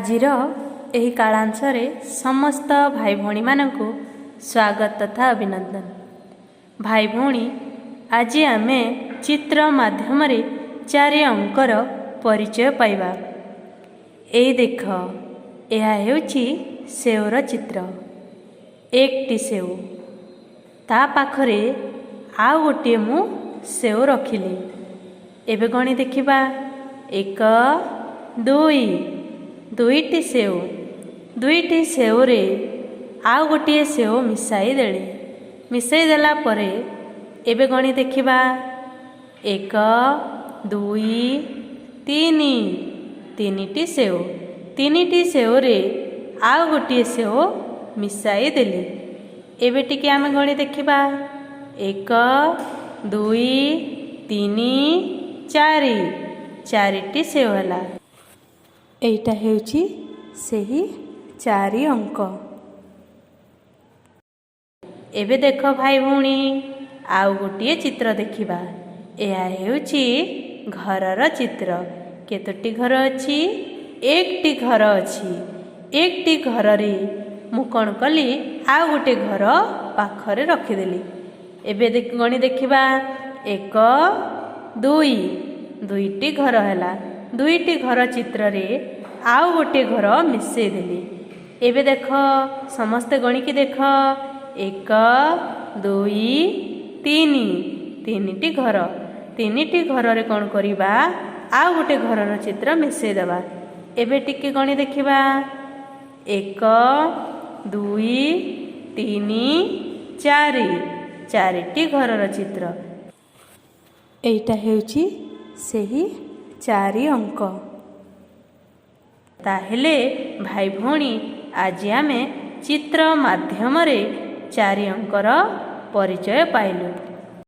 ଆଜିର ଏହି କାଳାଂଶରେ ସମସ୍ତ ଭାଇ ଭଉଣୀମାନଙ୍କୁ ସ୍ୱାଗତ ତଥା ଅଭିନନ୍ଦନ। ଭାଇ ଭଉଣୀ, ଆଜି ଆମେ ଚିତ୍ର ମାଧ୍ୟମରେ ଚାରି ଅଙ୍କର ପରିଚୟ ପାଇବା। ଏଇ ଦେଖ, ଏହା ହେଉଛି ସେଓର ଚିତ୍ର। ଏକଟି ସେଓ, ତା ପାଖରେ ଆଉ ଗୋଟିଏ ମୁଁ ସେଓ ରଖିଲି। ଏବେ ଗଣି ଦେଖିବା। ଏକ, ଦୁଇ, ଦୁଇଟି ସେଓ। ଦୁଇଟି ସେଓରେ ଆଉ ଗୋଟିଏ ସେଓ ମିଶାଇ ଦେଲି। ମିଶାଇ ଦେଲା ପରେ ଏବେ ଗଣି ଦେଖିବା। ଏକ, ଦୁଇ, ତିନି, ତିନିଟି ସେଓ। ତିନିଟି ସେଓରେ ଆଉ ଗୋଟିଏ ସେଓ ମିଶାଇ ଦେଲି। ଏବେ ଟିକେ ଆମେ ଗଣି ଦେଖିବା। ଏକ, ଦୁଇ, ତିନି, ଚାରି, ଚାରିଟି ସେଓ ହେଲା। ଏଇଟା ହେଉଛି ସେହି ଚାରି ଅଙ୍କ। ଏବେ ଦେଖ ଭାଇ ଭଉଣୀ, ଆଉ ଗୋଟିଏ ଚିତ୍ର ଦେଖିବା। ଏହା ହେଉଛି ଘରର ଚିତ୍ର। କେତୋଟି ଘର ଅଛି? ଏକଟି ଘର ଅଛି। ଏକଟି ଘରରେ ମୁଁ କ'ଣ କଲି? ଆଉ ଗୋଟେ ଘର ପାଖରେ ରଖିଦେଲି। ଏବେ ଗଣି ଦେଖିବା। ଏକ, ଦୁଇ, ଦୁଇଟି ଘର ହେଲା। ଦୁଇଟି ଘର ଚିତ୍ରରେ ଆଉ ଗୋଟିଏ ଘର ମିଶାଇ ଦେଲି। ଏବେ ଦେଖ, ସମସ୍ତେ ଗଣିକି ଦେଖ। ଏକ, ଦୁଇ, ତିନି, ତିନିଟି ଘର। ତିନିଟି ଘରରେ କ'ଣ କରିବା? ଆଉ ଗୋଟେ ଘରର ଚିତ୍ର ମିଶାଇ ଦେବା। ଏବେ ଟିକେ ଗଣି ଦେଖିବା। ଏକ, ଦୁଇ, ତିନି, ଚାରି, ଚାରିଟି ଘରର ଚିତ୍ର। ଏଇଟା ହେଉଛି ସେହି ଚାରି ଅଙ୍କ। ତାହେଲେ ଭାଇ ଭଉଣୀ, ଆଜି ଆମେ ଚିତ୍ର ମାଧ୍ୟମରେ ଚାରି ଅଙ୍କର ପରିଚୟ ପାଇଲୁ।